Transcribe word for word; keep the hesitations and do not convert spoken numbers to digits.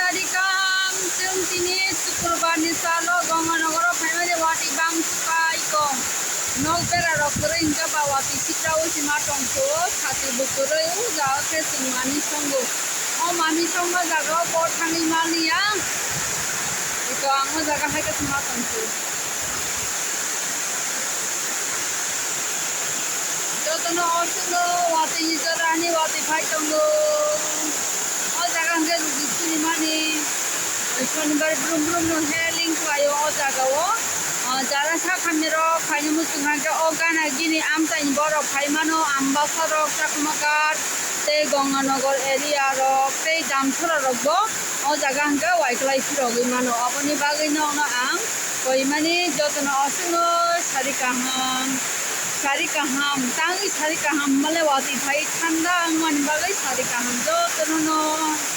Sari kaham, chwng tini Sukurbar ni salo Ganganagaro phaimani watwi bangsuka iko. Nok bera rok kwrwi hwnkhe ba watwi sikraui se ma tongkho, khati bo kwrwi o jaga khe chwng mami songo. O mami songma jaga o bo thangwi maliya. Iko ang o jaga hai khe se ma tongkho. Jotono o chwngno watwi ni jora ni watwi phai tongo. O jaga hwnkhe rugi sunimani. Sonibar brum brum no healing khlaio o jaga o. O jara sa khamni rok phaini muchung hwnkhe o gana gini amchaini borok phai mano, Ambasa rok, Chakma Ghat tei Ganganagar area rok tei Damsara rok bo o jaga hwnkhe waiklai phirogwi mano. Aboni bagwi no ang koimani jotono o chwngno sari kaham, sari kaham, tangwi sari kaham, male watwi phai thanda wngmani bagwi sari kaham jotono no.